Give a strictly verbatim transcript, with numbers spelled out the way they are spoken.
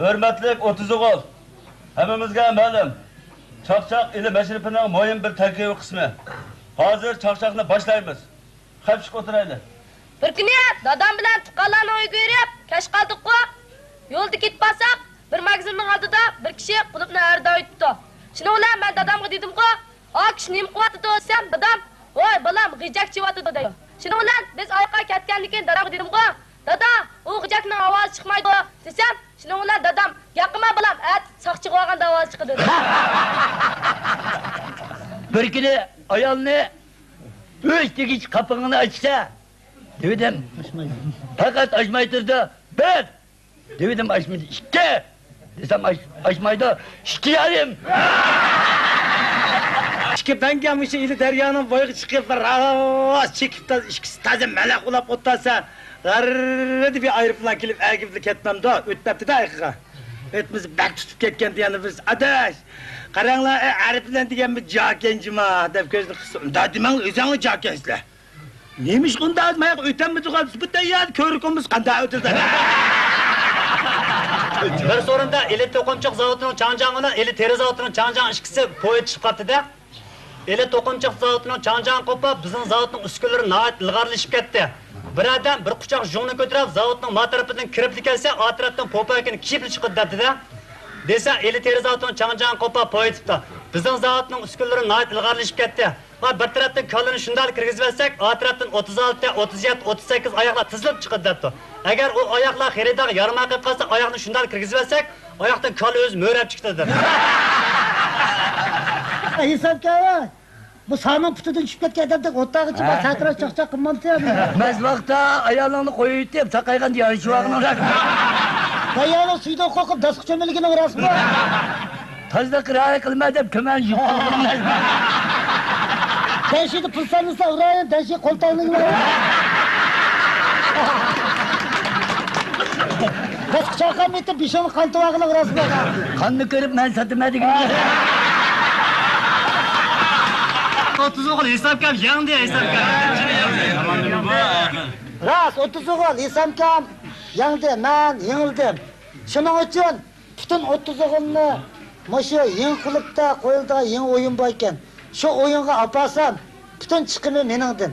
ھۆرمەتلىك ئوتتۇز ئوغۇل، ھەممىمىزگە مەلۇم، چاقچاق ئىلى مەشرىپىنىڭ مۇھىم بىر تەركىبىي قىسمى. ھازىر چاقچاقنى باشلايمىز. خەپچىك ئولتۇرايلى. بىر كۈنى دادام بىلەن تۇغقانلارنىڭ ئۆيىگە بېرىپ، كەچ قالدۇققۇ. يولدا كېتىپ بارساق، بىر ماگىزىننىڭ ئالدىدا بىر كىشى قۇلۇپنى ھەرىدەۋېتىپتۇ. شۇنىڭ بىلەن مەن دادامغا دېدىمغۇ، «ئا كىشى نېمە قىلىۋاتىدۇ؟» دېسەم، دادام، «ۋاي بالام، غىجەك چېۋاتىدۇ» دەيدۇ. شۇنىڭ بىلەن بىز ئاياققا كەتكەندىن كېيىن دادامغا دېدىمغۇ، «دادا، ئۇ غىجەكنىڭ ئاۋازى چىقمايدۇ» دېسەم، شۇنىڭ بىلەن دادام، «گەپ قىلما بالام، ئەتە ساقچىغا بارغاندا ئاۋازى چىقىدۇ» دېدى. بىر كۈنى ئايالنى ئۆز تېگىچ قاپىقىنى ئاچسا، دېۋىدىم، پەقەت ئاچماي تۇرىدۇ. بىر! دېۋىدىم، ئاچمىدى. ئىككى! دېسەم، ئاچ-، ئاچمايدۇ. ئىككى يارىم! ئىككى بەڭگە مۇشۇ ئىلى دەريانىڭ بويىغا چىقىپ، بىر راۋاس چېكىپ، تا-، ئىككىسى تازا مەلەق ئۇلاپ ئولتۇرسا، غەررىدە بىر ئايروپىلان كېلىپ ئەگىپلا كەتمەمدۇ؟ ئۆتمەپتىدە ئايىقىغا. ئۆتمىسە بەك تۇتۇپ كەتكەنتى يەنە بىرسى. «ئاداش، قاراڭلار، ئەي، ئايروپىلان دېگەن بىر جاكەنجىما» دەپ كۆزىنى قىسسا، «ئۇنداق دېمەڭ، ئۆزۈڭلار جاكەنسىلەر.» «نېمىشقا ئۇنداق؟ ماياققا ئۆتەلمىدىغان بۇ تەييار كۆرۈكىمىز قانداق ئۆتىدۇ؟» بىر سورۇندا ئىلى توقۇمىچىلىق زاۋۇتىنىڭ چاڭجاڭ بىلەن ئىلى تېرە زاۋۇتىنىڭ چاڭجاڭ ئىككىسى پويىز چىقىپ قاپتىدە. ئىلى توقۇمىچىلىق زاۋۇتىنىڭ چاڭجاڭى قوپۇپ، بىزنىڭ زاۋۇتنىڭ ئۈسكۈنىلىرى ناھايىتى ئىلغارلىشىپ كەتتى. بىر ئادەم بىر قۇچاق يۇڭنى كۆتۈرۈپ، زاۋۇتنىڭ ما تەرىپىدىن كىرىپلا كەلسە، ئا تەرەپتىن پوپايكىنى كىيىپلا چىقىدۇ دەپتىدە. دېسە، ئىلى تېرە زاۋۇتىنىڭ چاڭجاڭى قوپۇپ پويىز چىقىپتۇ. بىزنىڭ زاۋۇتنىڭ ئۈسكۈنىلىرى ناھايىتى ئىلغارلىشىپ كەتتى. ۋاي، بىر تەرەپتىن كالىنى شۇنداق كىرگۈزۈۋەتسەك، ئا تەرەپتىن ئوتتۇز ئالتە، ئوتتۇز يەتتە، ئوتتۇز سەككىز ئاياقلار تىزىلىپ چىقىدۇ دەپتۇ. ئەگەر ئۇ ئاياقلار خېرىدارغا يارىماي قېلىپ قالسا، ئاياقنى شۇنداق كىرگۈزۈۋەتسەك، ئاياقتىن كالا ئۆزى مۆرەپ چىقىدۇ دەپتۇ. ھېسابكار، بۇ سانىڭ پۇتىدىن چۈشۈپ كەتكەن ئادەمدەك ئوتتاغىچە بار سەكرەپ چاقچاق قىلمامسەن؟ مەس ۋاقىتتا ئايالىڭنى قويۇۋېتىپ، ساقايغاندا يارىشىۋالغىنىڭ. بايانىڭ سۈيدىن قورقۇپ داسقا چۆمۈلگىنىڭ راستمۇ؟ تازىلىققا رىئايە قىلما دەپ كۆمەن يۇقىرىلىرىڭ. دەشىدە پۇل سانىسا ئۇرايىن، دەشى قولتاڭنىڭ. باسقۇچ ئارقام ئېتىپ بېشىڭنى قان تۇۋاغىنىڭ راستمۇ؟ قاننى كۆرۈپ مەن ساتىمەن دېگەن. ئوتتۇز ئوغۇل ھېسابكام يەڭدى، ھېسابكام. راست، ئوتتۇز ئوغۇل ھېسابكام يەڭدى، مەن يېڭىلدىم. شۇنىڭ ئۈچۈن پۈتۈن ئوتتۇز ئوغۇلنى مۇشۇ يېڭى كۇلۇبتا قويۇلىدىغان يېڭى ئويۇن بار ئىكەن. شۇ ئويۇنغا ئاپارسام، پۈتۈن چىقىمى مېنىڭدىن.